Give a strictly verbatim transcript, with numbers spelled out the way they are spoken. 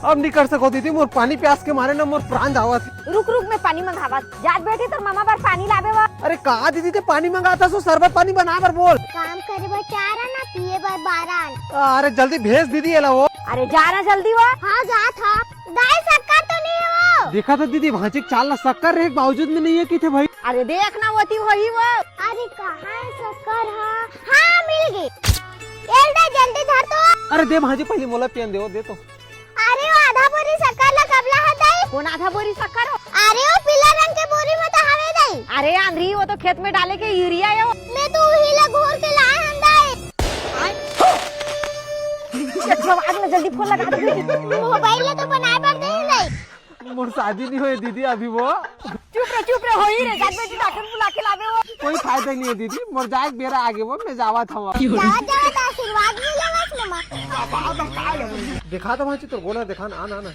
अब नहीं कर सको दीदी, मोर पानी प्यास के मारे ना मोर प्राण जावत हे। रुक रुक, मैं पानी मंगावत। जात बेटी तोर मामा बर पानी लाबे वा। अरे का दीदी ते पानी मंगात हस, शरबत पानी बना बर बोल। काम करे बर चार आना, पिए बर बारह आना। अरे जल्दी भेज दीदी एला वो। अरे जा ना जल्दी वा। हाँ जात हा। दाई शक्कर तो नहीं है वो। देखा तो दीदी भांची के चाल ला शक्कर रहे के बावजूद में नहीं है किथे भाई। अरे देख ना वती वही वो। अरे कहाँ है शक्कर? हाँ हाँ मिल गई। एल दे जल्दी धर तो। अरे दे भांची पहले मोला पियन दे वो, दे तो। अरे वो आधा बोरी शक्कर ला कब ला हा दाई? कौन आधा बोरी शक्कर हो? अरे वो पीला रंग के बोरी में तो हवे दाई। अरे आंधी वो तो खेत में डाले के यूरिया है वो। मैं तो वही ला घोर के लाए हन दाई। ये सब आग ला जल्दी फोन लगा दे। मोबाइल ला तो बनाए बर दे दाई। मोर शादी नहीं होए दीदी अभी वो। चुप रे चुप रे, होई रे, जात बेटी डॉक्टर बुला के लाबे वो। कोई फायदा नहीं है दीदी, मोर जाए के बेरा आगे वो, मैं जावत हूँ। जावत जावत आशीर्वाद मिले बस मम्मा। देखा तो भांची तोर गोला देखा ना, आना आना।